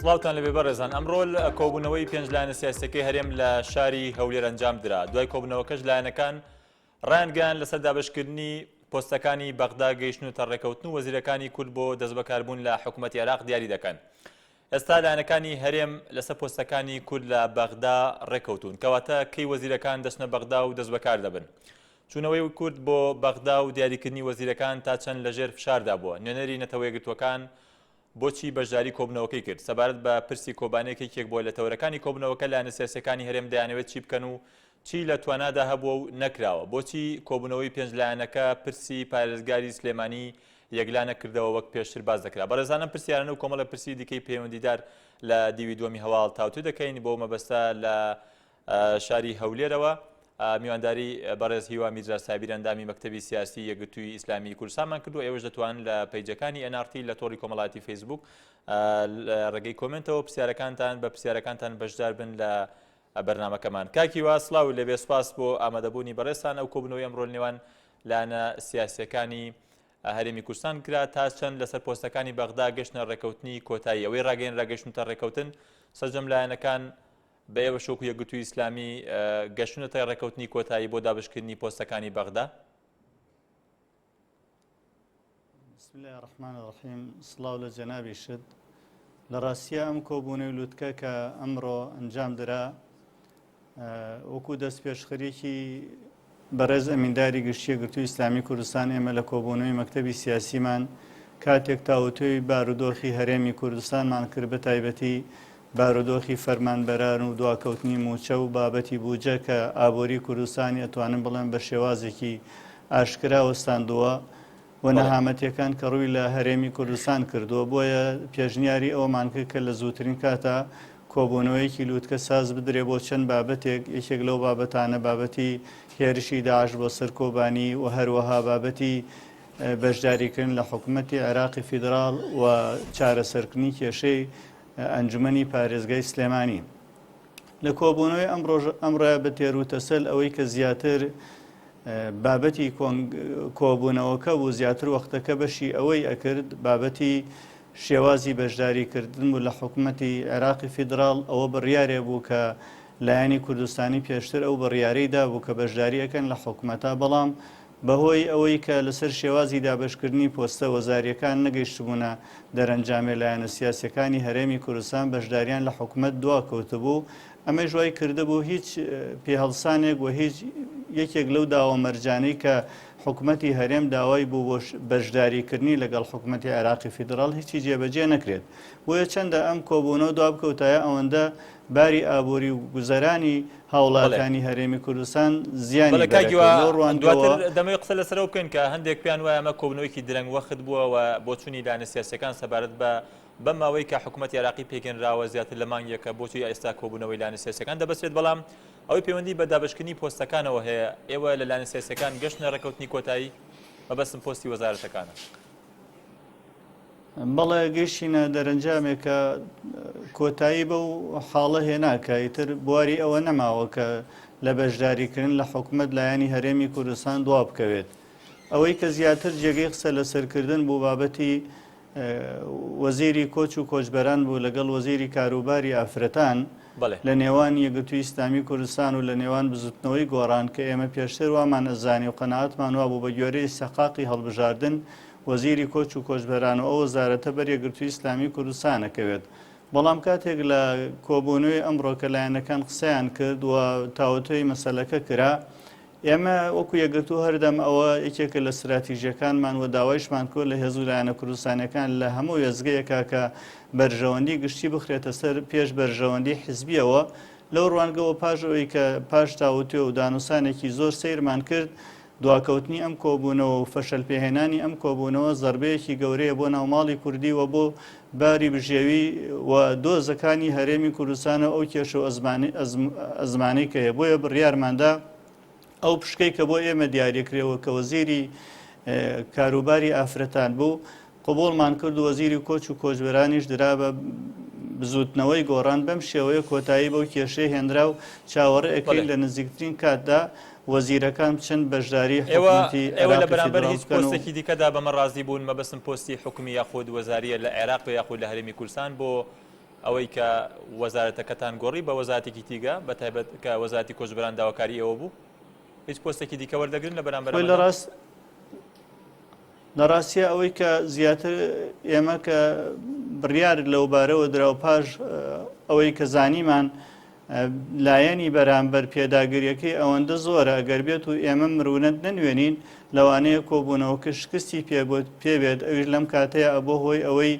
سڵاوتان لەبێ بەڕێزان ئەمڕۆ کۆبوونەوەی پێنج لایەنە سیاسەکەی هەرێم لە شاری هەولێر ئەنجام درا دوای کۆبوونەوەکەش لایەنەکان ڕایانگەیاند لەسەر دابەشکردنی پۆستەکانی بەغدا گەیشتنوتە ڕێکەوتن و وەزیرەکانی کورد بۆ دەستبەکاربوون لە حکوومەتی عێراق دیاری دەکەن. ئێستا لایەنەکانی هەرێم لەسەر پۆستەکانی کورد لە بەغدا ڕێکەوتوون، کەواتە کەی وەزیرەکان دەچنە بەغدا و دەستبەکار دەبن؟ چوونەوەی کورد بۆ بەغدا و دیاریکردنی وەزیرەکان تا چەند لەژێر فشاردا بووە؟ نوێنەری نەتەوەیەکگرتووەکان بۆچی بەشداری کۆبوونەوەکەی کرد؟ سەبارەت بە پرسی کۆبانێ کە یەکێک بووە لە تەوەرەکانی کۆبوونەوەکە، لایەنە سیاسییەکانی هەرێم دەیانەوێت چی بکەن و چی لە توانادا هەبووە و نەکراوە؟ بۆچی کۆبوونەوەی پێنج لایەنەکە پرسی پارێزگاری سلێمانی یەکلا نەکردەوە وەک پێشتر باس دەکرا؟ بەڕێزان ئەم پرسیارانە و کۆمەڵێک پرسی دیکەی پەیوەندیدار لە دیوی دووەمی هەواڵ تاوتوێ دەکەین، بۆ مەبەستە لە شاری هەولێرەوە میوانداری بەڕێز هیوا میرزا سابیر ئەندامی مەکتەبی سیاسی یەکگرتووی ئیسلامی کوردستانمان کردو ئێوەش دەتوانن لە پەیجەکانی NRT لە تۆڕی کۆمەڵاتی فەیسبوک لە ڕێگەی کۆمنتەوە پرسیارەکانتان بە پرسیارەکانتان بەشدار بن لە بەرنمەکەمان کاک هیوا سڵاو لێبێ سوپاس بۆ ئامادەبوونی بەڕێزتان ئەو کۆبوونەوەی ئەمڕۆ نێوان لایەنە سیاسیەکانی هەرێمی کوردستان کرا تا چەند لەسەر پۆستەکانی بەغدا گەشتنە ڕێکەوتنی کۆتایی ئەوەی ڕاگەیەنرا گەشتونتە ڕێکەوتن سەرجەم لایەنەکان بە ئێوەش وەکو یەکگرتووی ئیسلامی گەشتونەتە ڕێکەوتنی کۆتایی بۆ دابشکردنی پۆستەکانی بەغدا؟ بسم الله الرحمن الرحیم سڵاو لە جەنابیشت لە ڕاستیە ئەم کۆبوونەوەی لوتکە کە ئەمڕۆ ئەنجام درا وەکو دەست پێشخەریەکی بەڕێز ئەمینداری گشتی یەکگرتووی ئیسلامی کوردستان ئێمە لە کۆبوونەوەی مەکتەبی سیاسیمان کاتێک تاوتوێی بارودۆخی هەرێمی کوردستانمان کرد بە تایبەتی بارودۆخی فەرمانبەران و دواکەوتنی مووچە و بابەتی بوجە کە ئابووری کوردستانی ئەتوانم بڵێم بە شێوازێکی ئاشکرا وەستاندووە و نەهامەتیەکان کە ڕووی لە هەرێمی کوردستان کردووە، بۆیە پێشنیاری ئەوەمان کرد کە لە زووترین کاتا کۆبوونەوەیەکی لووتکە ساز بدرێ بۆ چەند بابەتێک، یەکێک لەو بابەتانە بابەتی هێرشی داعش بۆ سەر کۆبانی و هەروەها بابەتی بەشداریکردن لە حکومەتی عێراقی فیدراڵ و چارەسەرکردنی کێشەی ئەنجومەنی پارێزگای سلێمانی. لە کۆبوونەوەی ئەمڕۆژ ئەمڕۆیا بە تێروتەسەل ئەوەی کە زیاتر بابەتی کۆبوونەوەکە بوو زیاتر وەختەکە بەشی ئەوەی ئەکرد بابەتی شێوازی بەشداریکردن بوو لە حکومەتی عێراقی فیدراڵ ئەوە بڕیارێ بوو کە لایەنی کوردستانی پێشتر ئەو بڕیارەی دابوو کە بەشداری ئەکەن لە حکومەتا بەڵام بەهۆی ئەوەی کە لەسەر شێوازی دابەشکردنی پۆستە وەزارییەکان نەگەیشتبوونە دەرەنجامێ لایەنە سیاسییەکانی هەرێمی کوردستان بەشداریان لە حکومەت دواکەوتبوو، ئەمەیش وای کردبوو هیچ پێهەڵسانێک و هیچ یەکێک لەو داوا مەرجانەی کە حکومەتی هەرێم داوای بوو بۆ بەشداریکردنی لەگەڵ حکومەتی عێراقی فیدڕاڵ هیچی جێبەجێ نەکرێت. بۆیە چەندە ئەم کۆبوونەوە دوابکەوتایە ئەوەندە باری ئابووری و گوزەرانی هاوڵاتیانی هەرێمی کوردستان زیانی بەڵێ کاک بەرەکەوت هیوا لەو ڕوانگەوە. دواتر دەمەوێت قسە لەسەر ئەوە بکەین کە هەندێک پێیان وایە ئەمە کۆبوونەوەیەکی درەنگ وەخت بووە و بۆچوونی لایەنە سیاسییەکان سەبارەت بە بەم ماوەی کە حکوومەتی عێراقی پێکهێنراوە زیاتر لە مانگێکە بۆچی ئێستا کۆبوونەوەی لایەنە سیاسییەکان دەبەسترێت بەڵام ئەوەی پەیوەندی بە دابەشکردنی پۆستەکانەوە هەیە ئێوە لە لایەنە سیاسییەکان گەشتنە ڕێککەوتنی کۆتایی مەبەستم پۆستی وەزارەتەکانە. بەڵێ گەیشتینە دەرەنجامێک کە کۆتایی بەو حاڵە هێنا کە ئیتر بواری ئەوە نەماوە کە لە بەشداریکردن لە حکومەت لایەنی هەرێمی کوردستان دوا بکەوێت. ئەوەی کە زیاتر جێگەی قسە لەسەرکردن بوو بابەتی وەزیری کۆچ و کۆچبەران بوو لەگەڵ وەزیری کاروباری ئافرەتان لە نێوان یەکگرتووی ئیسلامی کوردستان و لە نێوان بزوتنەوەی گۆڕان کە ئێمە پێشتر وامان ئەزانی و قەناعەتمان وابوو بە گوێرەی ئیستحقاقی هەڵبژاردن وەزیری کۆچ و کۆچبەران و ئەو وەزارەتە بەر یەکگرتووی ئیسلامی کوردستان ئەکەوێت. بەڵام کاتێک لە کۆبوونەوەی ئەمڕۆ کە لایەنەکان قسەیان کرد و تاوتوێی مەسەلەکە کرا، ئێمە وەکو یەکگرتوو هەردەم ئەوە یەکێکە لە ستراتیژیەکانمان و داوایشمان کرد لە هێز و لایەنە کوردستانیەکان لە هەموو وێستگەیەکا کە بەرژەوەندی گشتی بخرێتە سەر پێش بەرژەوەندی حزبیەوە. لەو ڕوانگەوە پاش ئەوەی کە پاش تاوتوێ و دانوسانێکی زۆر سەیرمان کرد، دواکەوتنی ئەم کۆبوونەوە و فەشەلپێهێنانی ئەم کۆبوونەوە زەربەیەکی گەورەیە بۆ ناوماڵی کوردی و بۆ باری بژێوی و دۆزەکانی هەرێمی کوردستان و ئەو کێشە و ئەزمانەی کە هەیە. بۆیە بڕیارماندا ئەو پشکەی کە بۆ ئێمە دیاریکرێ و کە وەزیری کاروباری ئافرەتان بوو، قبوڵمان کرد و وەزیری کۆچ و کۆچبەرانیش درا بە بزووتنەوەی گۆڕان، بەم شێوەیە کۆتایی بەو کێشەیە هێنرا و چاوەڕێ ئەکەین لە نزیکترین کاتدا وەزیرەکان بچن بەشداری ئێوە حکومەتی ئێوە لە عێراقی بەرامبەر فیدراڵ هیچ بکەن و. پۆستێکی دیکەدا بەمە ڕازی بوون، مەبەستم پۆستی حکومی یاخود وەزارییە لە عێراق بێ یاخود لە هەرێمی کوردستان بۆ ئەوەی کە وەزارەتەکەتان گۆڕی بە وەزارەتێکی تیگە بە تایبەت کە وەزارەتی کۆچبەران داواکاری ئێوە بوو هیچ پۆستێکی دیکە وەردەگرن لە بەرامبەر لە ڕاست لە ڕاستیا ئەوەی کە زیاتر ئێمە کە بڕیار لەوبارەوە درا و پاش ئەوەی کە زانیمان لایەنی بەرامبەر پێداگریەکەی ئەوەندە زۆرە ئەگەر بێت و ئێمە مرونەت نەنوێنین لەوانەیە کۆبوونەوەکە شکستی پێبێت ئەویش لەم کاتەیە ئەبۆ هۆی ئەوەی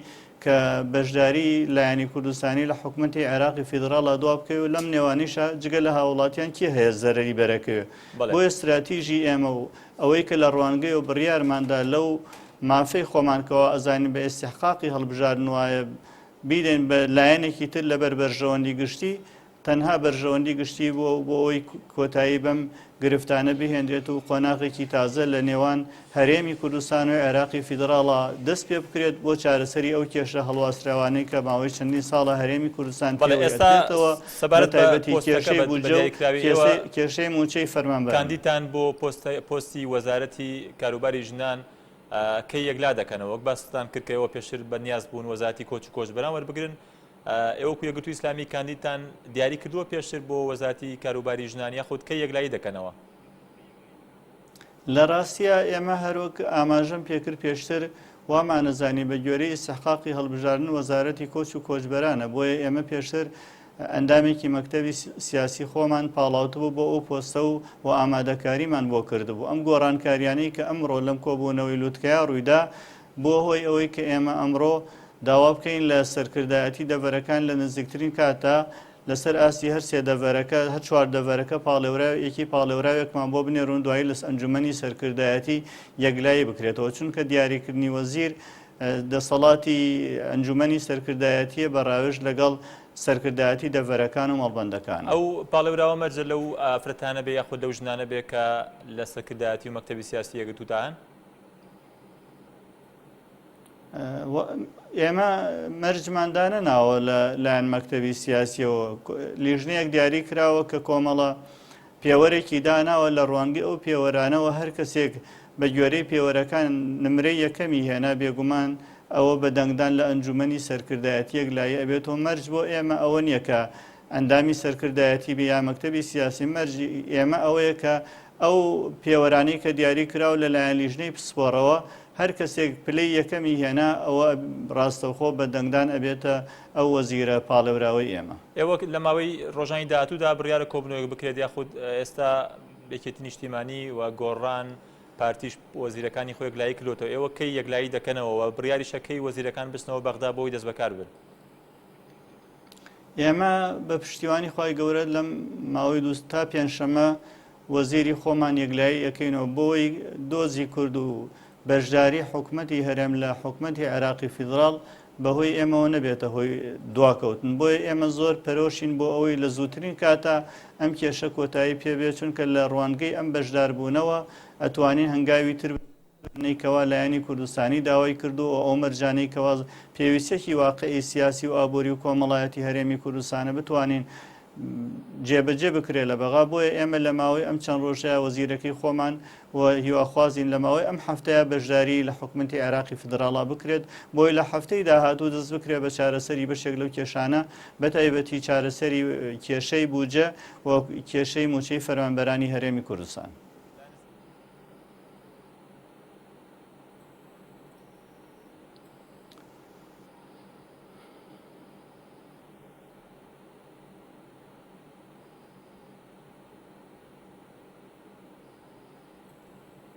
کە بەشداری لایەنی کوردستانی لە حکومەتی عێراقی فیدراڵا دوا بکەوێ و لەم نێوانیشا جگە لە هاوڵاتیان کێ هەیە زەرەری بەرەکەوێ بۆیە ستراتیژی ئێمە و ئەوەی کە لە ڕوانگەی و بڕیارماندا لەو مافەی خۆمان کەوا ئەزانین بە ئیستحقاقی هەڵبژاردن وایە بیدەین بە لایەنێکی تر لەبەر بەرژەوەندی گشتی تەنها بەرژەوەندی گشتی بووە و بۆ ئەوەی کۆتایی بەم گرفتانە بهێنرێت و قۆناغێکی تازە لە نێوان هەرێمی کوردستان و عێراقی فیدڕاڵا دەست پێ بکرێت بۆ چارەسەری ئەو کێشە هەڵواسراوانەی کە ماوەی چەندین ساڵە هەرێمی کوردستان بەڵێ پێوەی ئێستا ئەتلێتەوە بە سەبارەت بە تایبەتی پۆستەکە کێشەی بە بە بودجە و دیاریکراوی ئێوە کێشەی مووچەی فەرمانبەران. کاندیدتان بۆ پۆستە پۆستی وەزارەتی کاروباری ژنان کەی یەکلا دەکەنەوە؟ وەک باستان کرد کە ئێوە پێشتر بە نیاز بوون وەزارەتی کۆچ و کۆچبەران وەربگرن، ئێوە وەکو یەکگرتووی ئیسلامی کاندیدتان دیاری کردووە پێشتر بۆ وەزارەتی کاروباری ژنان یاخود کەی یەکلایی دەکەنەوە؟ لە ڕاستیا ئێمە هەروەک ئاماژەم پێکرد پێشتر وامانەزانی بە گوێرەی ئیستحقاقی هەڵبژاردن وەزارەتی کۆچ و کۆچبەرانە بۆیە ئێمە پێشتر ئەندامێکی مەکتەبی سیاسی خۆمان پاڵاوتبوو بۆ ئەو پۆستە و و ئامادەکاریمان بۆ کردبوو ئەم گۆڕانکاریانەی کە ئەمڕۆ لەم کۆبوونەوەی لوتکەیا ڕوویدا بووە هۆی ئەوەی کە ئێمە ئەمڕۆ داوا بکەین لە سەرکردایەتی دەڤەرەکان لە نزیکترین کاتدا لەسەر ئاستی هەر سێ دەڤەرەکە، هەر چوار دەڤەرەکە پاڵێوراو یەکی پاڵێوراوێکمان بۆ بنێرن دوایی لەس ئەنجومەنی سەرکردایەتی یەکلایی بکرێتەوە چونکە دیاریکردنی وەزیر دەسەڵاتی ئەنجومەنی سەرکردایەتیە بە ڕاوێژ لەگەڵ سەرکردایەتی دەڤەرەکان و مەڵبەندەکان. ئەو پاڵێوراوە مەرجە لەو ئافرەتانە بێ یاخود لەو ژنانە بێ کە لە سەرکردایەتی و مەکتەبی سیاسی یەکگرتوودا هەن؟ ئێمە مەرجمان دانەناوە لە لایەن مەکتەبی سیاسیەوە لیژنەیەک دیاری کراوە کە کۆمەڵە پێوەرێکی داناوە لە ڕوانگەی ئەو پێوەرانەوە هەر کەسێک بە گوێرەی پێوەرەکان نمرەی یەکەمی هێنا بێگومان ئەوە بە دەنگدان لە ئەنجومەنی سەرکردایەتیەک لای ئەبێتەوە مەرج بۆ ئێمە ئەوە نییە کە ئەندامی سەرکردایەتی بێ یا مەکتەبی سیاسی مەرجی ئێمە ئەوەیە کە ئەو پێوەرانەی کە دیاری کراو لەلایەن لیژنەی پسپۆڕەوە هەر کەسێک پلەی یەکەمی هێنا ئەوە ڕاستەوخۆ بە دەنگدان ئەبێتە ئەو وەزیرە پاڵێوراوەی ئێمە. ئێوە لە ماوەی ڕۆژانی داهاتوودا بڕیارە کۆبوونەوەیەک بکرێت یاخود ئێستا یەکێتی نیشتیمانی و گۆڕان پارتیش وەزیرەکانی خۆی یەکلایی کردووەتەوە ئێوە کەی یەکلایی دەکەنەوە و بڕیاریشە کەی وەزیرەکان بچنەوە بەغدا بۆی دەستبەکار بن؟ ئێمە بە پشتیوانی خوای گەورە لەم ماوەی دوو تا پێنجشەممە وەزیری خۆمان یەکلایی ئەکەینەوە بۆی دۆزی کورد و بەشداری حکومەتی هەرێم لە حکومەتی عێراقی فیدراڵ بەهۆی ئێمەوە نەبێتە هۆی دواکەوتن بۆیە ئێمە زۆر پەرۆشین بۆ ئەوەی لە زووترین کاتا ئەم کێشە کۆتایی پێبێت چونکە لە ڕوانگەی ئەم بەشداربوونەوە ئەتوانین هەنگاوی تر نەی کەوا لایەنی کوردستانی داوای کردووە و ئەو مەرجانەی کەوا پێویستیەکی واقعی سیاسی و ئابووری و کۆمەڵایەتی هەرێمی کوردستانە بتوانین جێبەجێ بکرێت لە بەغا بۆیە ئێمە لە ماوەی ئەم چەند ڕۆژەیە وەزیرەکەی خۆمان و هیواخوازین لە ماوەی ئەم هەفتەیە بەشداری لە حکومەتی عێراقی فیدراڵا بکرێت بۆی لە هەفتەی داهاتوو دەست بکرێت بە چارەسەری بەشێک لەو کێشانە بە تایبەتی چارەسەری کێشەی بودجە و کێشەی مووچەی فەرمانبەرانی هەرێمی کوردستان.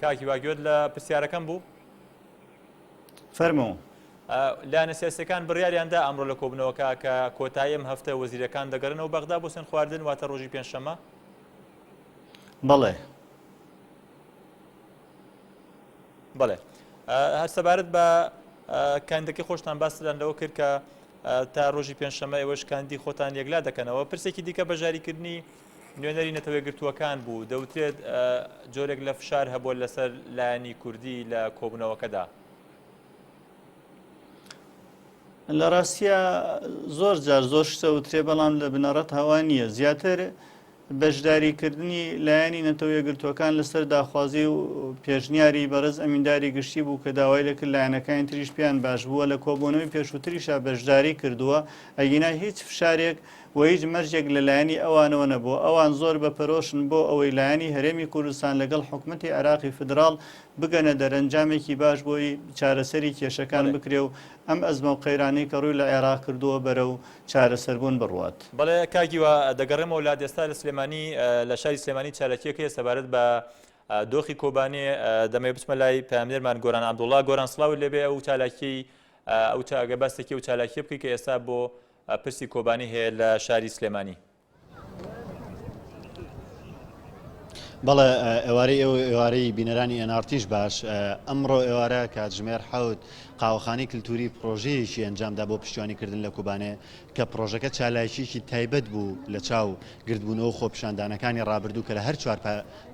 کاک هیوا گوێت لە پرسیارەکەم بوو؟ فەرموو. لایەنە سیاسیەکان بڕیاریاندا ئەمڕۆ لە کۆبنەوەکە کە کۆتایی ئەم هەفتە وەزیرەکان دەگەڕێنەوە بەغدا بۆ سوێند خواردن واتە ڕۆژی پێنجشەممە؟ بەڵێ. بەڵێ هەر سەبارەت بە کاندەکەی خۆشتان باستان لەوە کرد کە تا ڕۆژی پێنجشەممە ئێوەش کاندی خۆتان یەکلا دەکەنەوە پرسێکی دیکە بەشداریکردنی نوێنەری نەتەوەیەکگرتووەکان بوو دەوترێت جۆرێک لە فشار هەبووە لەسەر لایەنی کوردی لە کۆبوونەوەکەدا. لە ڕاستیا زۆر جار زۆر شتە وترێ بەڵام لە بنەڕەت هەوا نییە زیاتر. بەشداریکردنی لایەنی نەتەوە یەکگرتووەکان لەسەر داخوازی و پێشنیاری بەڕێز ئەمینداری گشتی بوو کە داوای لێکرد لایەنەکانی تریش پێیان باش بووە لە کۆبوونەوەی پێشووتریشا بەشداری کردووە ئەگینا هیچ فشارێک و هیچ مەرجێک لە لایەنی ئەوانەوە نەبووە ئەوان زۆر بە پەرۆشن بۆ ئەوەی لایەنی هەرێمی کوردستان لەگەڵ حکومەتی عێراقی فیدراڵ بگەنە دەرەنجامێکی باش بۆی چارەسەری کێشەکان بکرێ و ئەم ئەزمە و قەیرانەی کە ڕووی لە عێراق کردووە بەرەو چارەسەربوون بڕوات. بەڵێ کاک هیوا، دەگەڕێمەوە لات ئێستا لە سلێمانی لە شاری سلێمانی چالاکییەک هەیە سەبارەت بە دۆخی کۆبانێ، دەمەوێت بچمە لای پەیامنێرمان گۆران عەبدوڵڵا. گۆران سڵاوت لێبێ، ئەو چالاکیەی ئەو ئەگەر باسێکی ئەو چالاکیە بکەی کە ئێستا بۆ پرسی کۆبانی هەیە لە شاری سلێمانی. بەڵێ ئێوارەی ئێوە ئێوارەی بینەرانی ئێنارتیش باش ئەمڕۆ ئێوارە کاتژمێر حەوت قاوەخانەی کللتوری پرۆژەیەکی ئەنجامدا بۆ پشتیوانیکردن لە کوبانێ کە پرۆژەکە چالاکیەکی تایبەت بوو لە چاو گردبوونەوە خۆپیشاندانەکانی ڕابردوو کە لە هەر چوار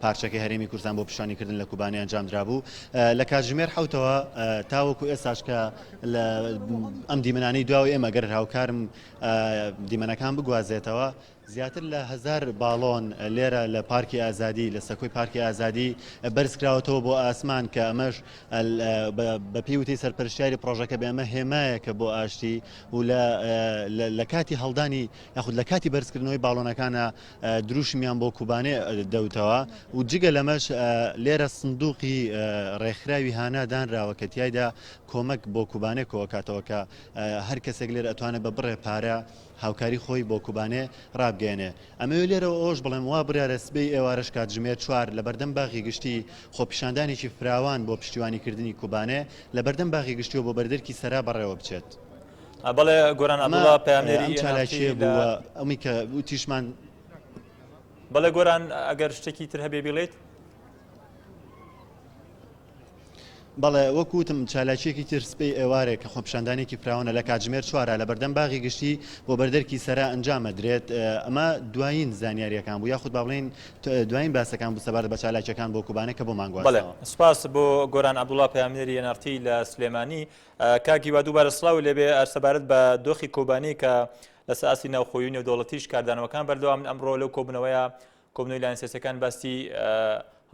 پارچەکەی هەرێمی کوردستان بۆ پشتیوانیکردن لە کوبانێ ئەنجامدرابوو لە کاتژمێر حەوتەوە تاوەکو ئێستاش کە لە ئەم دیمەنانەی دواوەی ئێمە گەر هاوکارم دیمەنەکان بگوازێتەوە، زیاتر لە هەزار باڵۆن لێرە لە پارکی ئازادی لە سەکۆی پارکی ئازادی بەرزکراوەتەوە بۆ ئاسمان کە ئەمەش بە پێی وتەی سەرپەرشتیاری پڕۆژەکە بێ ئەمە هێمایەکە بۆ ئاشتی و لە کاتی هەڵدانی یاخود لە کاتی بەرزکردنەوەی باڵۆنەکانە دروشمیان بۆ کوبانێ دەوتەوە و جگە لەمەش لێرە سندوقی ڕێکخراوی هانا دانراوە کە تیایدا کۆمەک بۆ کوبانێ کۆکاتەوە کە هەر کەسێک لێرە ئەتوانێت بە بڕێ پارە هاوکاری خۆی بۆ کوبانێ ڕابگەیەنێ. ئەمەوێ لێرەوە ئەوەش بڵێم وا بڕیارە سبەی ئێوارەش کاتژمێر چوار لەبەردەم باغی گشتی خۆپیشاندانێکی فراوان بۆ پشتیوانی کردنی کوبانێ لەبەردەم باغی گشتیەوە بۆ بەردەرکی سەرا بەڕێوە بچێت. بەڵێ گۆران ئەمە عەبدوڵا پەیامنێری ئەم ئێن ئاڕ تی چالاکییە لە بوو و ئەمی کە وتیشمان. بەڵێ گۆران ئەگەر شتێکی تر هەبێ بیڵێیت. بەڵێ وەک وتم چالاکییەکی تر سبەی ئێوارێ کە خۆپیشاندانێکی فراوانە لە کاتژمێر چوارە لە بەردەم باغی گشتی بۆ بەردەرکی سەرا ئەنجام ئەدرێت ئەمە دوایین زانیارییەکان بوو یاخود با بڵێین دوایین باسەکان بوو سەبارەت بە چالاکییەکان بۆ کوبانێ کە بۆمان بەڵێ گواستەوە. سوپاس بۆ گۆران عەبدوڵا پەیامنێری ئێن ئاڕ تی لە سلێمانی. کاک هیوا دووبارە سڵاوت لێبێ سەبارەت بە دۆخی کۆبانی کە لەسەر ئاستی ناوخۆیی و نێودەوڵەتیش کاردانەوەکان بەردەوامن ئەمڕۆ لەو کۆبوونەوەیە کۆبوونەوەی لایەنە سیاسیەکان باسی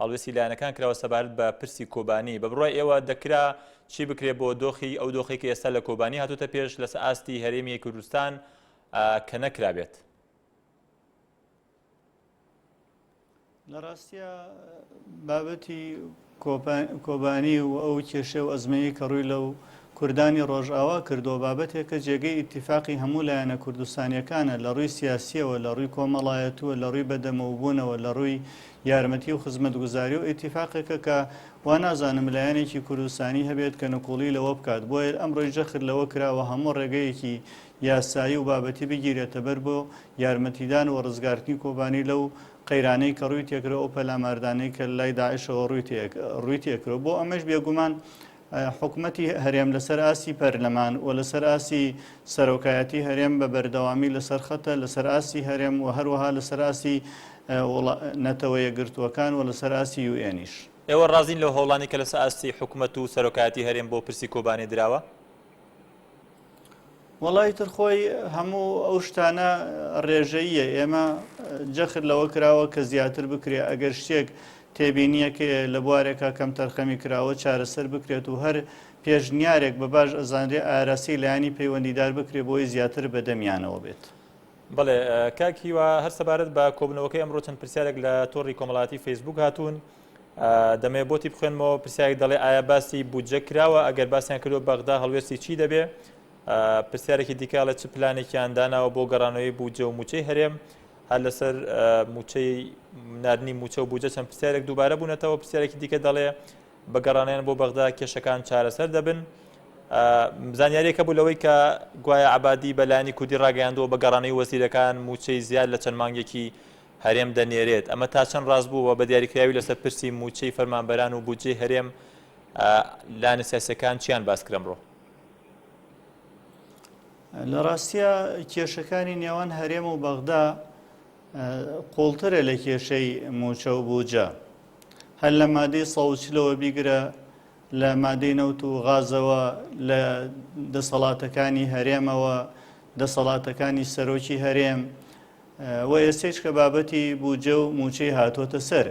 هەڵوێستی لایەنەکان کراوە سەبارەت بە پرسی کۆبانی بە بڕوای ئێوە دەکرا چی بکرێت بۆ دۆخی ئەو دۆخی کە ئێستا لە کۆبانی هاتوتە پێش لەسەر ئاستی هەرێمی کوردستان کە نەکرابێت؟ لە ڕاستیا بابەتی کۆبانی و ئەو کێشە و ئەزمەیەی کە ڕووی لەو کوردانی ڕۆژئاوا کردووە بابەتێکە جێگەی ئیتیفاقی هەموو لایەنە کوردستانیەکانە لە ڕووی سیاسیەوە لە ڕووی کۆمەڵایەتوە لە ڕووی بەدەمەوبوونەوە لە ڕووی یارمەتی و خزمەتگوزاری و ئیتیفاقێکە کە وا نازانم لایەنێکی کوردستانی هەبێت کە نکوڵی لەوە بکات بۆیە ئەمڕۆی جەخت لەوە کراوە هەموو ڕێگەیەکی یاسایی و بابەتی بگیرێتە بەر بۆ یارمەتیدان و ڕزگارکردنی کۆبانی لەو قەیرانەی کە ڕووی تێکرا ئەو پەلاماردانەی کە لای داعشەوە ڕووی تێکرا بۆ ئەمەش بێگومان حکومەتی هەرێم لەسەر ئاستی پەرلەمان و لەسەر ئاستی سەرۆکایەتی هەرێم بە بەردەوامی لەسەر خەتە لەسەر ئاستی هەرێم و هەروەها لەسەر ئاستی نەتەوە یەکگرتووەکان و لەسەر ئاستی یوئێنیش. ئێوە ڕازین لەو هەوڵانەی کە لەسەر ئاستی حکومەت و سەرۆکایەتی هەرێم بۆ پرسی کۆبانێ دراوە؟ وەڵا ئیتر خۆی هەموو ئەو شتانە ڕێژەییە ئێمە جەخت لەوە کراوە کە زیاتر بکرێ ئەگەر شتێک تێبینیەکەیە لە بوارێکا کەم تەرخەمی کراوە چارەسەر بکرێت و هەر پێشنیارێک بە باش ئەزانرێ ئاراسی لایەنی پەیوەندیدار بکرێ بۆی زیاتر بەدەمیانەوە بێت. بەڵێ کاک هیوا هەر سەبارەت بە کۆبوونەوەکەی ئەمڕۆ چەند پرسیارێک لە تۆڕی کۆمەڵایەتی فەیسبوک هاتوون دەمەوێت بۆتی بخوێنمەوە پرسیارێک دەڵێ ئایا باسی بودجە کراوە ئەگەر باسیان کردووە بەغدا هەڵوێستی چی دەبێ پرسیارێکی دیکە ئەڵێ چ پلانێکیان داناوە بۆ گەڕانەوەی بودجە و موچەی هەرێم هەر لەسەر موچەی ناردنی موچە و بودجە چەند پرسیارێک دووبارە بوونەتەوە پرسیارێکی دیکە دەڵێ بە گەڕانیان بۆ بەغدا کێشەکان چارەسەر دەبن. زانیاریەک هەبوو لەوەی کە گوایە عەبادی بە لایەنی کوردی ڕاگەیاندووە بە گەڕانەوەی وەزیرەکان مووچەی زیاد لە چەند مانگێکی هەرێم دەنێرێت ئەمە تا چەند ڕاست بوو و بە دیاریکراوی لەسەر پرسی مووچەی فەرمانبەران و بودجەی هەرێم لایەنە سیاسیەکان چیان باس کرد ئەمڕۆ؟ لە ڕاستیا کێشەکانی نێوان هەرێم و بەغدا قوڵترە لە کێشەی مووچە و بوجە هەر لە مادەی 140ەوە بیگرە لە مادەی نەوت و غازەوە لە دەسەڵاتەکانی هەرێمەوە دەسەڵاتەکانی سەرۆکی هەرێم. و ئێستەیش کە بابەتی بودجە و مووچەی هاتۆتە سەر.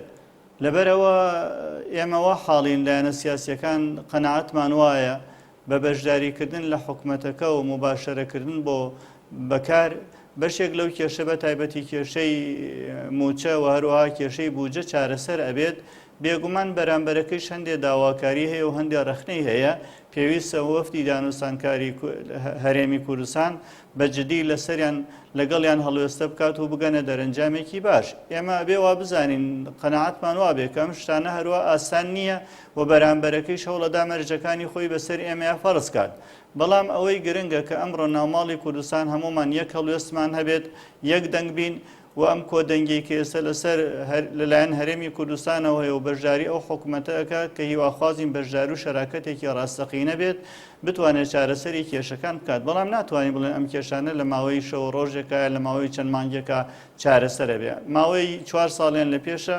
لەبەرئەوە ئێمە وا حاڵین لایەنە سیاسییەکان قەناعەتمان وایە بە بەشداریکردن لە حکومەتەکە و موباشەرەکردن بۆ بەکار بەشێک لەو کێشە بە تایبەتی کێشەی مووچە و هەروەها کێشەی بودجە چارەسەر ئەبێت، بێگومان بەرامبەرەکەیش هەندێ داواکاری هەیە و هەندێ ڕەخنەی هەیە، پێویستە وەفدی دانوستانکاری هەرێمی کوردستان بە جدی لەسەریان لەگەڵیان هەڵوێستە بکات و بگەنە دەرەنجامێکی باش. ئێمە ئەبێ وا بزانین، قەناعەتمان وابێ کە ئەم شتانە هەروا ئاسان نییە و بەرامبەرەکەیش هەوڵەدا مەرجەکانی خۆی بەسەر ئێمەیا فەرز کات. بەڵام ئەوەی گرنگە کە ئەمڕۆ ناوماڵی کوردستان هەموومان یەک هەڵوێستمان هەبێت، یەک دەنگ بین و ئەم کۆدەنگیەی کە ئێستا لەسەر لەلایەن هەرێمی کوردستانەوە هەیە و بەشداری ئەو حکومەتە ئەکات کە هیواخوازین بەشداری و شەراکەتێکی ڕاستەقینە بێت بتوانێت چارەسەری کێشەکان بکات بەڵام ناتوانین بڵێن ئەم کێشانە لە ماوەی شەو و ڕۆژێکا یا لە ماوەی چەند مانگێکا چارەسەرە بێ ماوەی چوار ساڵیان لە پێشە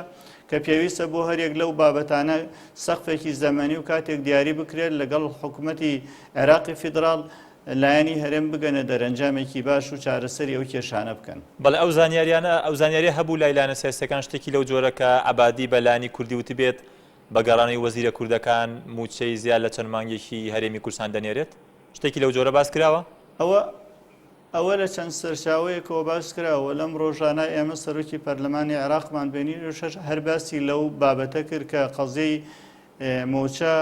کە پێویستە بۆ هەریەک لەو بابەتانە سەقفێکی زەمەنی و کاتێک دیاری بکرێت لەگەڵ حکومەتی عێراقی فیدراڵ لایەنی هەرێم بگەنە دەرەنجامێکی باش و چارەسەری ئەو کێشانە بکەن. بەڵێ ئەو زانیاریانە ئەو زانیاریە هەبوو لای لایەنە سیاسیەکان شتێکی لەو جۆرە کە عەبادی بە لایەنی کوردی وتبێت بە گەڕانەوەی وەزیرە کوردەکان مووچەی زیاد لە چەند مانگێکی هەرێمی کوردستان دەنێرێت؟ شتێکی لەو جۆرە باس کراوە؟ ئەوە ئەوە لە چەند سەرچاوەیەکەوە باس کراوە، لەم ڕۆژانە ئێمە سەرۆکی پەرلەمانی عێراقمان بینی هەر باسی لەو بابەتە کرد کە قەزیەی مووچە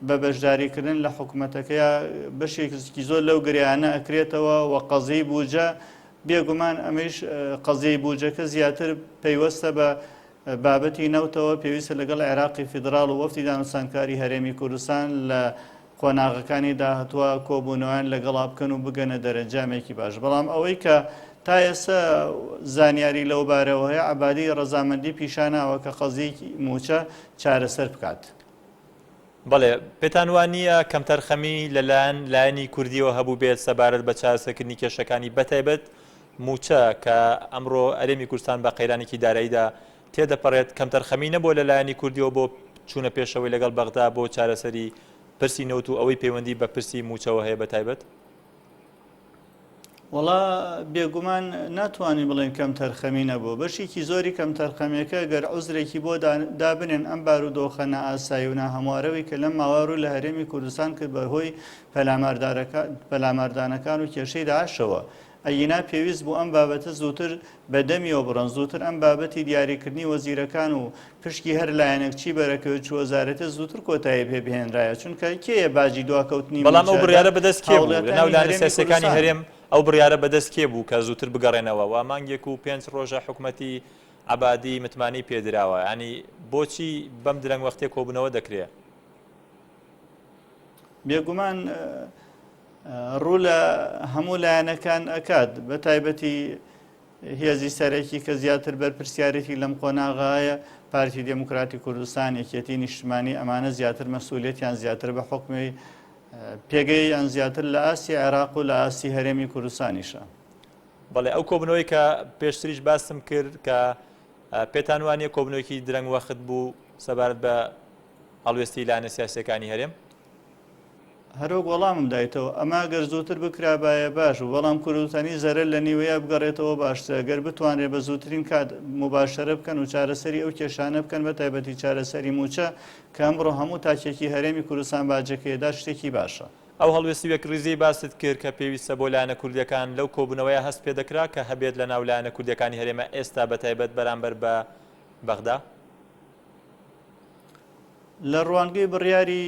بە بەشداریکردن لە حکومەتەکەیا بەشێکی زۆر لەو گرێیانە ئەکرێتەوە و قەزیەی بوجە بێگومان ئەمەیش قەزیەی بوجەکە زیاتر پەیوەستە بە بابەتی نەوتەوە پێویستە لەگەڵ عێراقی فیدراڵ و وەفدی دانوستانکاری هەرێمی کوردستان لە قۆناغەکانی داهاتووە کۆبوونەوەیان لەگەڵا بکەن و بگەنە دەرەنجامێکی باش بەڵام ئەوەی کە تا ئێستا زانیاری لەو بارەوە هەیە عەبادی ڕەزامەندی پیشاناوە کە قەزیەی مووچە چارەسەر بکات. بەڵێ، پێتان وا نییە کەمتەرخەمی لەلایەن لایەنی کوردییەوە هەبووبێت سەبارەت بە چارەسەرکردنی کێشەکانی بەتایبەت مووچە کە ئەمڕۆ هەرێمی کوردستان بە قەیرانێکی داراییدا تێدەپەڕێت، کەمتەرخەمی نەبووە لە لایەنی کوردییەوە بۆ چوونە پێشەوەی لەگەڵ بەغدا بۆ چارەسەری پرسی نەوت و ئەوەی پەیوەندی بە پرسی مووچەوە هەیە بەتایبەت؟ وەڵا بێگومان ناتوانین بڵێن کەمتەرخەمی نەبووە، بەشێکی زۆری کەمتەرخەمیەکە گەر عوزرێکی بۆ دابنێن ئەم بارودۆخە نائاسایی و ناهەموارەوەی کە لەم ماوە ڕووی لە هەرێمی کوردستان کرد بەهۆی پەلاماردانەکان و کێشەی داعشەوە ئەگینا پێویست بوو ئەم بابەتە زووتر بە دەمیەوە بڕۆن، زووتر ئەم بابەتی دیاریکردنی وەزیرەکان و پشکی هەر لایەنێک چی بەرەکەوێت چ وەزارەتێ زووتر کۆتایی پێ بهێنرایە، چونکە کێیە باجی دواکەوتنی بەڵام ئەو مووچە بڕیارە ئەدات؟ بەدەست کێ بوو؟ لەناو هاوڵاتیانی لایەنە هەرێمی سیاسییەکانی کوردستان. هەرێم ئەو بڕیارە بەدەست کێ بوو کە زووتر بگەڕێنەوە؟ وا مانگێک و پێنج ڕۆژە حکومەتی عەبادی متمانەی پێ دراوە، یانی بۆچی بەم درەنگ وەختیە کۆبوونەوە دەکرێ؟ بێگومان ڕوو لە هەموو لایەنەکان ئەکات بە تایبەتی هێزی سەرەکی کە زیاتر بەرپرسیارێتی لەم قۆناغایە پارتی دێموکراتی کوردستان یەکێتی نیشتمانی ئەمانە زیاتر مەسئولیەتیان زیاتر بە حوکمی پێگەیان زیاتر لە ئاستی عێراق و لە ئاستی هەرێمی کوردستانیشە. بەڵێ ئەو کۆبنەوەی کە پێشتریش باسم کرد کە پێتان وانە کۆبنەوەکی درەنگ وەخت بوو سەبارەت بە هەڵوێستی لایەنە سیاسیەکانی هەرێم؟ هەروەک وەڵامم دایتەوە، ئەمە گەر زووتر بکرابایە باش بوو، بەڵام کوردستانی زەرەر لە نیوەیا بگەڕێتەوە باشترە، گەر بتوانرێ بە زووترین کات موباشەرە بکەن و چارەسەری ئەو کێشانە بکەن بە تایبەتی چارەسەری مووچە کە ئەمڕۆ هەموو تاکێکی هەرێمی کوردستان باجەکەی ئەدات شتێکی باشە. ئەو هەڵوێستی یەکڕیزیەی باست کرد کە پێویستە بۆ لایەنە کوردیەکان لەو کۆبوونەوەیە هەست پێدەکرا کە هەبێت لە ناو لایەنە کوردیەکانی هەرێمە ئێستا بە تایبەت بەرامبەر بە بەغدا؟ لە ڕوانگەی بڕیاری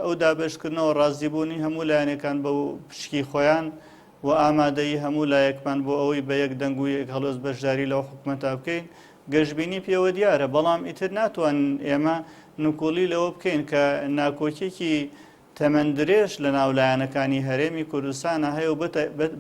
ئەو دابەشکردنەوە ڕازیبوونی هەموو لایەنەکان بە پشکی خۆیان و ئامادەیی هەموو لایەکمان بۆ ئەوەی بە یەک دەنگ و یەک هەڵوێست بەشداری لەو حکومەتە بکەین گەشبینی پێوە دیارە، بەڵام ئیتر ناتوانین ئێمە نکوڵی لەوە بکەین کە ناکۆکیەکی تەمەن درێژ لە ناو لایەنەکانی هەرێمی کوردستانا هەیە و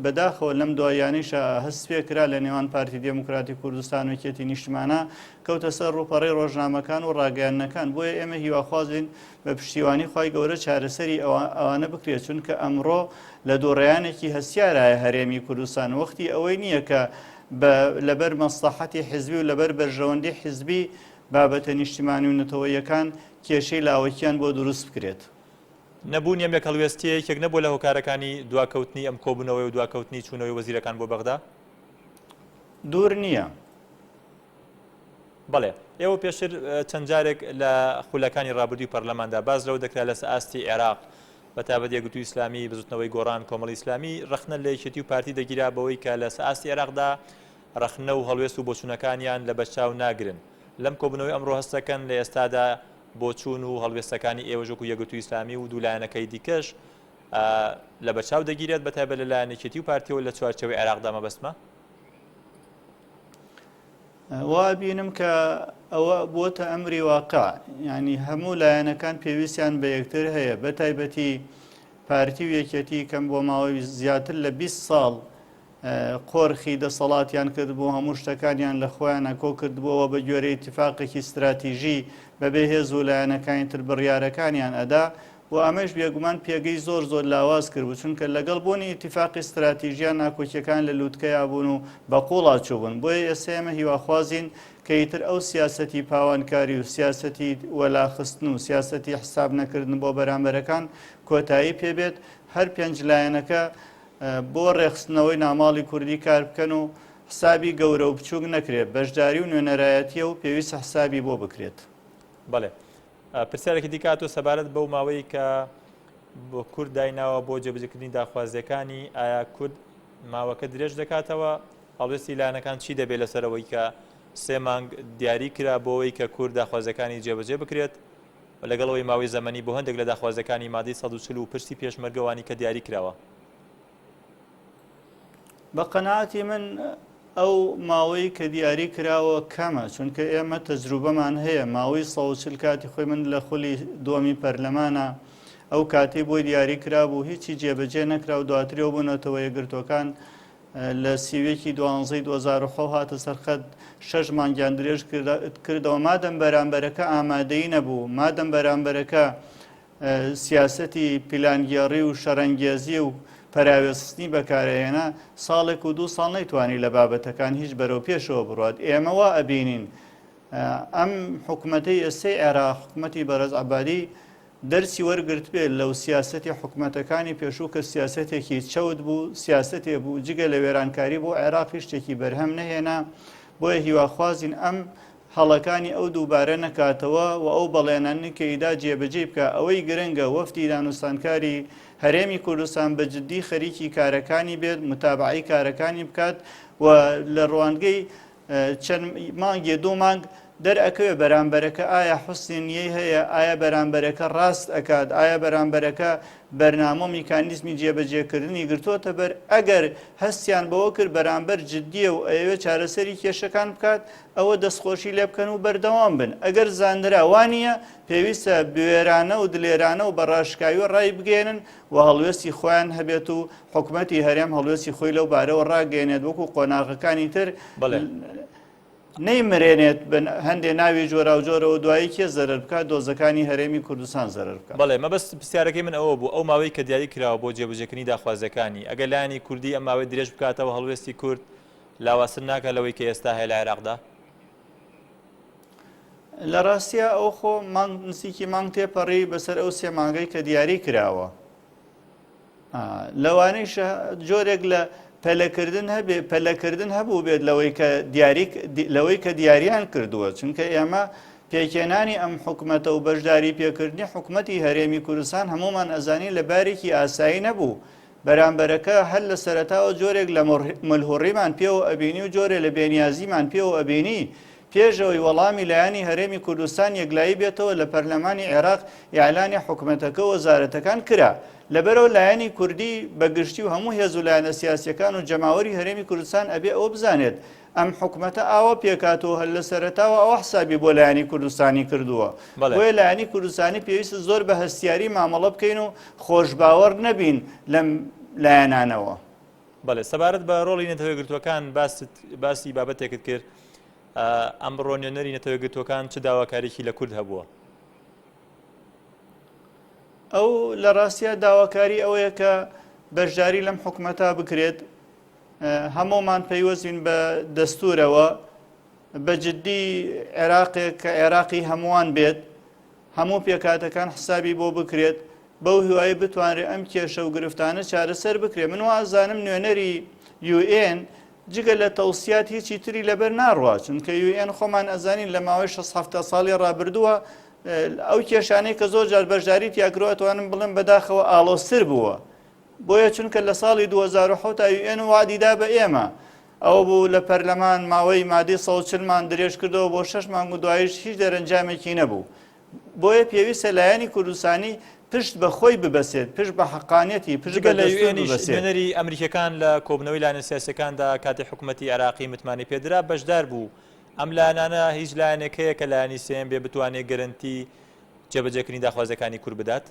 بەداخەوە لەم دواییانەیشا هەست پێ کرا لە نێوان پارتی دێموکراتی کوردستان و یەکێتی نیشتمانا کەوتە سەر ڕووپەڕەی ڕۆژنامەکان و ڕاگەیاندنەکان بۆیە ئێمە هیواخوازین بە پشتیوانی خوای گەورە چارەسەری ئەوانە بکرێت چونکە ئەمڕۆ لە دووڕیانێکی هەستیارایە هەرێمی کوردستان وەختی ئەوەی نییە کە بە لەبەر مەسڵەحەتی حزبی و لەبەر بەرژەوەندی حزبی بابەتە نیشتیمانی و نەتەوەییەکان کێشەی لاوەکیان بۆ دروست بکرێت. نەبوونی ئەم یەکهەڵوێستییە یەکێک نەبووە لە هۆکارەکانی دواکەوتنی ئەم کۆبوونەوەیە و دواکەوتنی چوونەوەی وەزیرەکان بۆ بەغدا؟ دوور نییە. بەڵێ ئێوە پێشتر چەند جارێک لە خولەکانی ڕابردووی پەرلەماندا باس لەوە دەکرا لەسەر ئاستی عێراق بە تایبەت یەکگرتووی ئیسلامی، بزوتنەوەی گۆڕان، کۆمەڵی ئیسلامی ڕەخنە لە یەکێتی و پارتی دەگیرا بەوەی کە لەسەر ئاستی عێراقدا ڕەخنە و هەڵوێست و بۆچوونەکانیان لەبەرچاو ناگرن. لەم کۆبوونەوەی ئەمڕۆ هەست دەکەن لە ئێستادا بۆچوون و هەڵوێستەکانی ئێوەش وەکو یەکگرتووی ئیسلامی و دوو لایەنەکەی دیکەش لەبەرچاو دەگیرێت بە تایبەت لەلایەن یەکێتی و پارتیەوە لە چوارچێوەی عێراقدا مەبەستمە؟ وا ئەبینم کە ئەوە بووەتە ئەمری واقع یعنی هەموو لایەنەکان پێویستیان بە یەکتر هەیە بە تایبەتی پارتی و یەکێتی کەم بۆ ماوەی زیاتر لە 20 ساڵ قۆرخی دەسەڵاتیان کردبوو هەموو شتەکانیان لە خۆیانە کۆ کردبووەوە بە گوێرەی ئیتفاقێکی ستراتیژی بەبێ هێز و لایەنەکانی تر بڕیارەکانیان ئەدا و ئەمەش بێگومان پێگەی زۆر زۆر لاواز کردبوو، چونکە لەگەڵ بوونی ئیتیفاقی ستراتیژیا ناکۆکیەکان لە لوتکەیا بوون و بە قوڵا چووبوون، بۆیە ئێستا ئێمە هیواخوازین کە ئیتر ئەو سیاسەتی پاوانکاری و سیاسەتی وەلاخستن و سیاسەتی حساب نەکردن بۆ بەرامبەرەکان کۆتایی پێ بێت، هەر پێنج لایەنەکە بۆ ڕێکخستنەوەی ناماڵی کوردی کار بکەن و حسابی گەورە و بچووک نەکرێت، بەشداری و نوێنەرایەتیە و پێویستە حسابی بۆ بکرێت. بەڵێ. پرسیارێکی دیکە هاتووە سەبارەت بەو ماوەی کە بۆ کورد دایناوە بۆ جێبەجێکردنی داخوازیەکانی ئایا کورد ماوەکە درێژ دەکاتەوە هەڵوێستی لایەنەکان چی دەبێت لەسەر ئەوەی کە سێ مانگ دیاری کرا بۆ ئەوەی کە کورد داخوازیەکانی جێبەجێ بکرێت و لەگەڵ ئەوەی ماوەی زەمەنی بۆ هەندێک لە داخوازیەکانی مادەی 140 و پرسی پێشمەرگەوانی کە دیاری کراوە. بە قەناعەتی من ئەو ماوەی کە دیاری کراوە کەمە، چونکە ئێمە تەجروبەمان هەیە، ماوەی 140 کاتی خۆی من لە خولی دووەمی پەرلەمانە ئەو کاتەی بۆی دیاری کرابوو هیچی جێبەجێ نەکرا و دواتریەوە بۆ نەتەوە یەکگرتووەکان لە سیویەکی دوانزەی 2007 هاتە سەرخەت شەش مانگیان درێژ کردەوە مادەم بەرامبەرەکە ئامادەی نەبوو مادەم بەرامبەرەکە سیاسەتی پیلانگێڕی و شەڕەنگێزی و پەراوێزخستنی بەکارئەهێنا، ساڵێک و دوو ساڵ نەیتوانی لە بابەتەکان هیچ بەرەو پێشەوە بڕوات. ئێمە وا ئەبینین ئەم حکومەتەی ئێستەی عێراق، حکومەتی بەڕێز عەبادی دەرسی وەرگرتبێت لەو سیاسەتی حکومەتەکانی پێشوو کە سیاسەتێکی چەوت بوو، سیاسەتێ بوو جگە لە وێرانکاری بۆ عێراق هیچ شتێکی بەرهەم نەهێنا، بۆیە هیواخوازین ئەم هەڵەکانی ئەو دووبارە نەکاتەوە و ئەو بەڵێنانەی کە ئیدا جێبەجێی بکا، ئەوەی گرنگە وەفدی دانوستانکاری هەرێمی کوردستان بە جددی خەریکی کارەکانی بێت، متابەعەی کارەکانی بکات و لە ڕوانگەی چەند مانگێ دوو مانگ دەرئەکەوێ بەرامبەرەکە ئایا حوسنی نیەی هەیە، ئایا بەرامبەرەکە ڕاست ئەکات، ئایا بەرامبەرەکە بەرنامە و میکانیزمی جێبەجێکردنی گرتۆتە بەر، ئەگەر هەستیان بەوە کرد بەرامبەر جددیە و ئەیەوێ چارەسەری کێشەکان بکات، ئەوە دەستخۆشی لێ بکەن و بەردەوام بن، ئەگەر زانرا وا نییە، پێویستە بوێرانە و دلێرانە و بە ڕاشکاوی ڕایبگەیەنن و هەڵوێستی خۆیان هەبێت و حکومەتی هەرێم هەڵوێستی خۆی لەو بارەوە ڕاگەیەنێت وەکو قۆناغەکانی تر نەیمرێنێت بە هەندێ ناوی جۆراوجۆرەوە دوایی کێ زەرەر بکات دۆزەکانی هەرێمی کوردستان زەرەر بکات. بەڵێ مەبەست پرسیارەکەی من ئەوە بوو ئەو ماوەی کە دیاری کراوە بۆ جێبەجێکردنی داخوازیەکانی ئەگەر لایەنی کوردی ئەم ماوەیە درێژ بکاتەوە هەڵوێستی کورد لاوازتر ناکات لەوەی کە ئێستا هەیە لە عێراقدا؟ لە ڕاستیا ئەو خۆ مانگ نزیکی مانگ تێپەڕی بەسەر ئەو سێ مانگەی کە دیاری کراوە لەوانەیشە جۆرێک لە پەلەکردن هەبێ پەلەکردن هەبوو بێت لەوەی کە دیاری لەوەی کە دیاریان کردووە چونکە ئێمە پێکێنانی ئەم حکومەتە و بەشداری پێکردنی حکومەتی هەرێمی کوردستان هەمومان ئەزانین لە بارێکی ئاسایی نەبوو بەرامبەرەکە هەر لە سەرەتاوە جۆرێک لە ملهوڕیمان پێوە ئەبینی و جۆرێ لە بێنیازیمان پێوە ئەبینی پێش ئەوەی وەڵامی لایەنی هەرێمی کوردستان یەکلایی بێتەوە لە پەرلەمانی عێراق ئیعلانی حکومەتەکە و وەزارەتەکان کرا. لەبەرئەوە لایەنی کوردی بە گشتی و هەموو هێز و لایەنە سیاسیەکان و جەماوەری هەرێمی کوردستان ئەبێ ئەوە بزانێت ئەم حکومەتە ئاوا پێکهاتووە هەر لە سەرەتاوە ئەوە حسابی بۆ لایەنی کوردستانی کردووە. بۆیە لایەنی کوردستانی پێویستە زۆر بە هەستیاری مامەڵە بکەین و خۆشباوەڕ نەبین لەم لایەنانەوە. بەڵێ سەبارەت بە ڕۆڵی نەتەوە یەکگرتووەکان باست باسی بابەتێکت کرد ئەمڕۆ نوێنەری نەتەوە یەکگرتووەکان چ داواکاریی لە کورد هەبووە؟ ئەو لە ڕاستیا داواکاری ئەوەیە کە بەشداری لەم حکومەتە بکرێت هەموومان پەیوەستین بە دەستورەوە بە جددی عێراقێک کە عێراقی هەمووان بێت هەموو پێکهاتەکان حسابی بۆ بکرێت، بەو هیوایەی بتوانرێت ئەم کێشە و گرفتانە چارەسەر بکرێت. من وا ئەزانم نوێنەری UN. جگە لە تەوسیات هیچی تری لەبەر ناڕوا، چونکە UN خۆمان ئەزانین لە ماوەی شەست حەفتا ساڵی ڕابردووە ئەو کێشانەی کە زۆر جار بەشداری تیاکرۆ ئەتوانم بڵێم بەداخەوە ئاڵۆزتر بووە. بۆیە چونکە لە ساڵی 2007 UN وادی دا بە ئێمە ئەوە بوو لە پەرلەمان ماوەی مادەی 140 مان درێژ کردەوە بۆ شەش مانگ و دوایش هیچ دەرەنجامێکی نەبوو. بۆیە پێویستە لایەنی کوردستانی پشت بە خۆی ببەسێت، پشت بە حەقانیەتی، پشت جگە بە لە دەستوور UN یش ببەسێت. نوێنەری ئەمریکیەکان لە کۆبوونەوەی لایەنە سیاسیەکاندا کاتێ حکومەتی عێراقی متمانەی پێدرا بەشدار بوو، ئەم لایەنانە هیچ لایەنێک هەیە کە لایەنی سێیەم بێ بتوانێ گەرەنتی جێبەجێکردنی داخوازیەکانی کورد بدات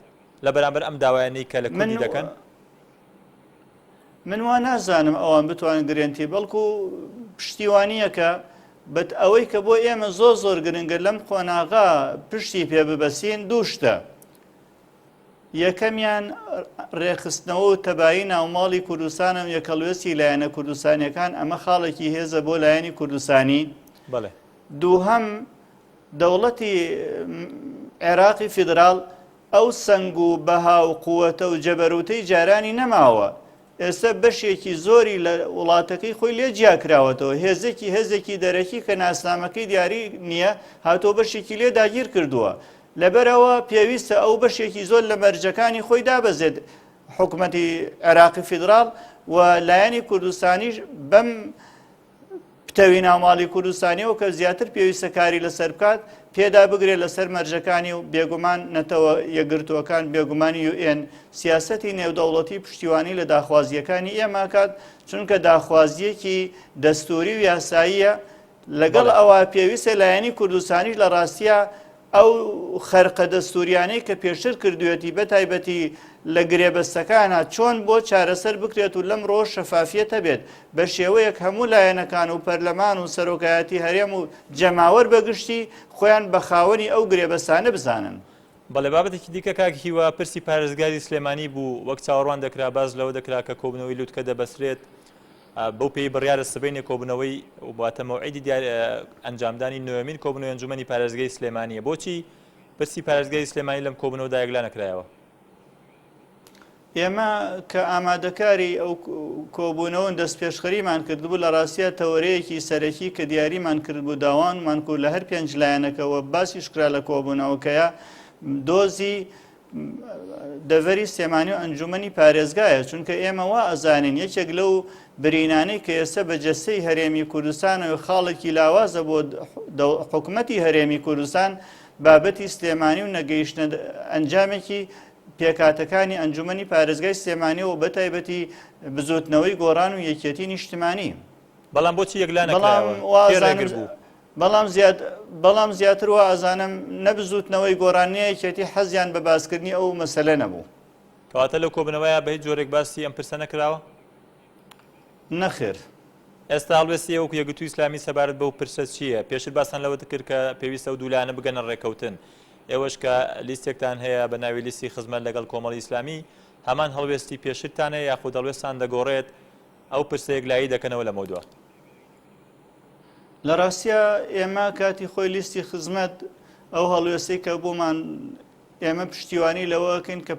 لە بەرامبەر ئەم داوایانەی کە لە من کوردی دەکەن؟ من وا نازانم ئەوان بتوانن گرێنتی بەڵکو پشتیوانیەکە بەت ئەوەی کە بۆ ئێمە زۆر زۆر گرنگە لەم قۆناغا پشتی پێ ببەسین دوو شتە یەکەمیان ڕێکخستنەوە و تەبایی ناوماڵی کوردستانە و یەکەڵوێستی لایەنە کوردستانیەکان ئەمە خاڵێکی هێزە بۆ لایەنی کوردستانی بەڵێ دووهەم دەوڵەتی عێراقی فیدراڵ ئەو سەنگ و بەها و قوتە و جەبەروتەی جارانی نەماوە. ئێستا بەشێکی زۆری لە وڵاتەکەی خۆی لێ جیاکراوەتەوە. هێزێکی هێزێکی دەرەکی کە ناسنامەکەی دیاری نییە هاتووە بەشێکی لێ داگیر کردووە. لەبەرئەوە پێویستە ئەو بەشێکی زۆر لە مەرجەکانی خۆی دابەزێت حکومەتی عێراقی فیدراڵ و لایەنی کوردستانیش بەم پتەوی ناوماڵی کوردستانیەوە کە زیاتر پێویستە کاری لەسەر بکات، پێدا بگرێت لەسەر مەرجەکانی و بێگومان نەتەوە یەکگرتووەکان، بێگومان UN، سیاسەتی نێودەوڵەتی پشتیوانی لە داخوازییەکانی ئێمە ئەکات، چونکە داخوازییەکی دەستووری و یاساییە، لەگەڵ ئەوە پێویستە لایەنی کوردستانیش لە ڕاستیا ئەو خەرقە دەستوریانەی کە پێشتر کردوێتی بە تایبەتی لە گرێبەستەکانا چۆن بۆ چارەسەر بکرێت و لەمڕۆوە شەفافیەت هەبێت بە شێوەیەک هەموو لایەنەکان و پەرلەمان و سەرۆکایەتی هەرێم و جەماوەر بە گشتی خۆیان بە خاوەنی ئەو گرێبەستانە بزانن. بەڵێ بابەتێکی دیکە کاک هیوا پرسی پارێزگاری سلێمانی بوو وەک چاوەڕوان دەکرا باس لەوە دەکرا کە کۆبوونەوەی لوتکە دەبەسرێت بەو پێی بڕیارە سبەینێ کۆبوونەوەی واتە مەوعیدی دیار ئەنجامدانی نۆیەمین کۆبوونەوەی ئەنجومەنی پارێزگای سلێمانییە بۆچی پرسی پارێزگای سلێمانی لەم کۆبوونەوەدا یەکلا نەکرایەوە؟ ئێمە کە ئامادەکاری ئەو کۆبوونەوەن دەستپێشخەریمان کردبوو لە ڕاستیا تەوەرەیەکی سەرەکی کە دیاریمان کردبوو داوانمان کرد لە هەر پێنج لایەنەکەوە باسیش کرا لە کۆبوونەوەکەیە دۆزی دەڤەری سلێمانی و ئەنجومەنی پارێزگایە، چونکە ئێمە وا ئەزانین یەکێک لەو برینانەی کە ئێستا بە جەستەی هەرێمی کوردستانەوە خاڵێکی لاوازە بۆ حکومەتی هەرێمی کوردستان بابەتی سلێمانی و نەگەیشتنە ئەنجامێکی پێکهاتەکانی ئەنجومەنی پارێزگای سلێمانی و بەتایبەتی بزوتنەوەی گۆڕان و یەکێتی نیشتمانی. بەڵام بۆچی یەکلا نەکرایەوە؟ کێ ڕێگر بوو؟ بەڵام زیاد بەڵام زیاتر وا ئەزانم نە بزووتنەوەی گۆڕان نە یەکێتی حەزیان بە باسکردنی ئەو مەسەلە نەبوو. کەواتە لەو کۆبوونەوەیە بە هیچ جۆرێک باسی ئەم پرسە نەکراوە؟ نەخێر. ئێستا هەڵوێستی ئێوە وەکو یەکگرتووی ئیسلامی سەبارەت بەو پرسە چییە؟ پێشتر باستان لەوە دەکرد کە پێویستە ئەو دوو لایەنە بگەنە ڕێککەوتن. ئێوەش کە لیستێکتان هەیە بە ناوی لیستی خزمەت لەگەڵ کۆمەڵی ئیسلامی، هەمان هەڵوێستی پێشترتان هەیە یاخود هەڵوێستان دەگۆڕێت ئەو پرسە یەکلایی دەکەنەوە لەمەودوا؟ لە ڕاستیا ئێمە کاتی خۆی لیستی خزمەت ئەو هەڵوێستەی کە بۆمان ئێمە پشتیوانی لەوەکەین کە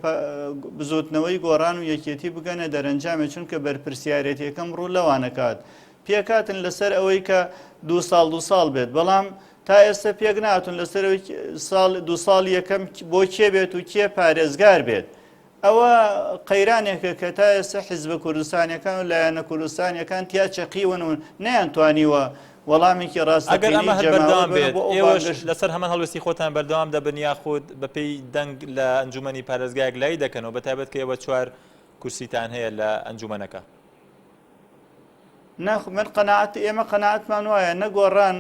بزوتنەوەی گۆڕان و یەکێتی بگەنە دەرەنجامێ چونکە بەرپرسیارەتیەکەم ڕوو لەوانەکات پێکاتن لەسەر ئەوەی کە دو ساڵ دو ساڵ بێت بەڵام تا ئێستا پێک ناتون لەسەر ساڵ دو ساڵ یەکەم بۆ کێ بێت و کێ پارێزگار بێت ئەوە قەیرانێکە کە تا ئێستا حیزبە کوردستانیەکان و لایەنە کوردستانیەکان تیا چەقیون و نەیانتوانیوە وەڵامێکی ئەگەر ئەمە ڕاستەقینەی هەر جەماوەر بەردەوام بەنەوە بێت بۆ ئەو ئێوەش بانگەش لەسەر هەمان هەڵوێستی خۆتان بەردەوام دەبن یاخود بەپێی دەنگ لە ئەنجومەنی پارێزگا یەکلایی دەکەنەوە بەتایبەت کە ئێوە چوار کورسیتان هەیە لە ئەنجومەنەکە؟ نا من قەناعەت ئێمە قەناعەتمان وایە نە گۆڕان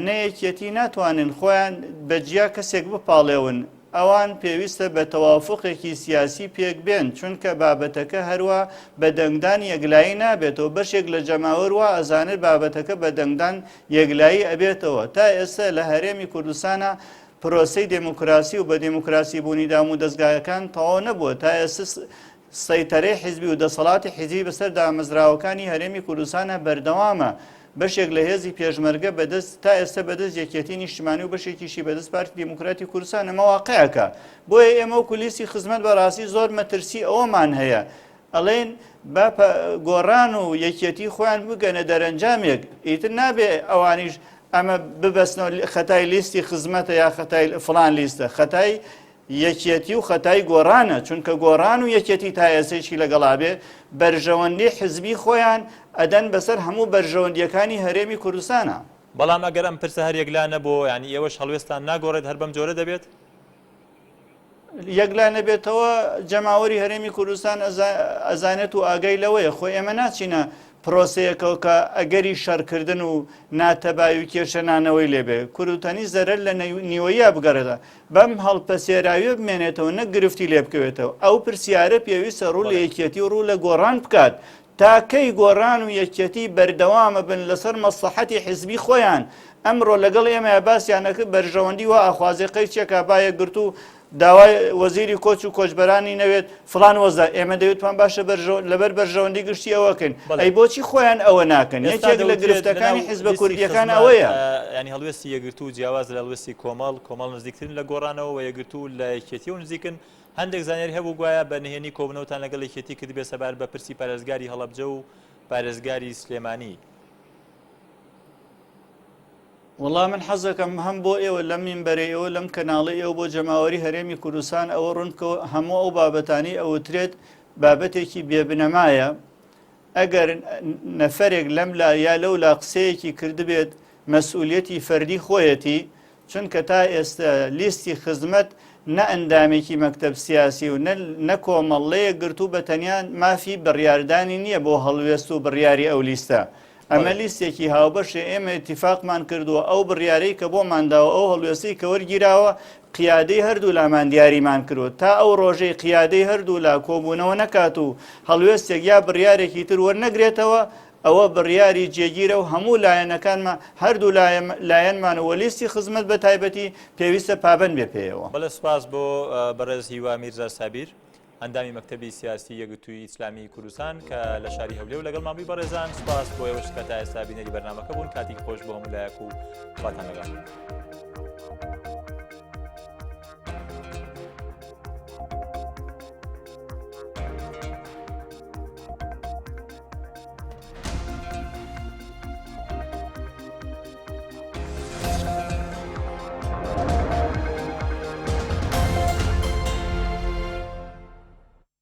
نە یەکیەتی ناتوانن خۆیان بە جیا کەسێک بپاڵێون ئەوان پێویستە بە تەوافقێکی سیاسی پێک بێن چونکە بابەتەکە هەروە بە دەنگدان یەکلایی نابێتەوە بەشێک لە جەماوەر وا ئەزانێت بابەتەکە بە دەنگدان یەکلایی ئەبێتەوە تا ئێستا لە هەرێمی کوردستانە پرۆسەی دێموکراسی و بە دێموکراسی بوونی دام و دەستگاکان تەواو نەبووە تا ئێستا سەیتەرەی حیزبی و دەسەڵاتی حیزبی بەسەر دامەزراوەکانی هەرێمی کوردستانا بەردەوامە، بەشێک لە هێزی پێشمەرگە بەدەست تا ئێستا بەدەست یەکێتی نیشتمانی و بەشێکیشی بەدەست پارتی دیموکراتی کوردستانە مەواقعەکە. بۆیە ئێمە وەکو لیستی خزمەت بەڕاستی زۆر مەترسی ئەوەمان هەیە. ئەڵێن با گۆڕان و یەکێتی خۆیان بگەنە دەرەنجامێک ئیتر نابێ ئەوانیش ئەمە ببەستنەوە خەتای لیستی خزمەتە یا خەتای فڵان لیستە خەتای یەکێتی و خەتای گۆڕانە چونکە گۆڕان و یەکێتی تا ئێسەیشی لەگەڵا بێ بەرژەوەندی حزبی خۆیان ئەدەن بەسەر هەموو بەرژەوەندیەکانی هەرێمی کوردستانا. بەڵام ئەگەر ئەم پرسە هەر یەکلا نەبۆوە یانی ئێوەش هەڵوێستان ناگۆڕێت هەر بەم جۆرە دەبێت؟ یەکلا نەبێتەوە جەماوەری هەرێمی کوردستان ئەزانێت و ئاگای لەوەیە خۆ ئێمە ناچینە پرۆسەیەکەوە کە ئەگەری شەڕکردن و ناتەبای و کێشەنانەوەی لێبێ کوردتەنی زەرەر لە نیوەیە بگەڕێتە بەم هەڵپەسێراویە بمێنێتەوە نەک گرفتی لێ بکەوێتەوە ئەو پرسیارە پێویستە ڕوو لە یەکێتی و ڕوو لە گۆڕان بکات تا کەی گۆڕان و یەکیەتی بەردەوامە بن لەسەر مەسڵەحەتی حزبی خۆیان؟ ئەمڕۆ لەگەڵ ئێمەیا باسیان ئەکرد بەرژەوەندی وا ئەخوازێ قەیچێکا با یەکگرتوو داوای وەزیری کۆچ و کۆچبەرانی نەوێت فڵان وەزا ئێمە دەوتمان باشە بەرژەوە لەبەر بەرژەوەندی گشتی ئەوەکەین ئەی بۆچی خۆیان ئەوە ناکەن ئێستا یەکێک لە دەوترێت گرفتەکانی لەناو حزبە لیستی کوردیەکان خزمەت ئەوەیە. یانی هەڵوێستی یەکگرتوو جیاواز لە هەڵوێستی کۆمەڵ، کۆمەڵ نزیکترن لە گۆڕانەوە و یەکگرتوو لە یەکێتیەوە نزیکن، هەندێک زانیاری هەبوو گوایە بە نهێنی کۆبوونەوەتان لەگەڵ یەکێتی کردبێت سەبارەت بە پرسی پارێزگاری هەڵەبجە و پارێزگاری سلێمانی. وەڵا من حەزەکەم هەم بۆ ئێوە لەم مینبەرەی ئێوە لەم کەناڵەی ئێوە بۆ جەماوەری هەرێمی کوردستان ئەوە ڕوون بکەوە هەموو ئەو بابەتانەی ئەوترێت بابەتێکی بێبنەمایە ئەگەر نەفەرێک لەم لا یا لەو لا قسەیەکی کردبێت مەسئولیەتی فەردی خۆیەتی چونکە تا ئێستە لیستی خزمەت نە ئەندامێکی مەکتەب سیاسی و نە کۆمەڵ لە یەکگرتوو بە تەنیا مافی بڕیاردانی نییە بۆ هەڵوێست و بڕیاری ئەو لیستە. ئەمە لیستێکی هاوبەشە ئێمە ئیتیفاقمان کردووە ئەو بڕیارەی کە بۆمان داوە ئەو هەڵوێستەی کە وەرگیراوە قیادەی هەردوولامان دیاریمان کردووە تا ئەو ڕۆژەی قیادەی هەردوولا کۆبوونەوە نەکات و هەڵوێستێک یا بڕیارێکی تر وەرنەگرێتەوە ئەوە بڕیاری جێگیرە و هەموو لایەنەکانمان هەردوو لایەنمان و لیستی خزمەت بە تایبەتی پێویستە پابەند بێ پێیەوە. بەڵێ سوپاس بۆ بەڕێز هیوا میرزا سابیر ئەندامی مەکتەبی سیاسی یەکگرتووی ئیسلامی کوردستان کە لە شاری هەولێر لەگەڵمان بووی بەڕێزان سوپاس بۆ ئێوەش کە تا ئێستا بینەری بەرنامەکە بوون کاتێکی خۆش بۆ هەموو لایەک و خواتان لەگەڵ.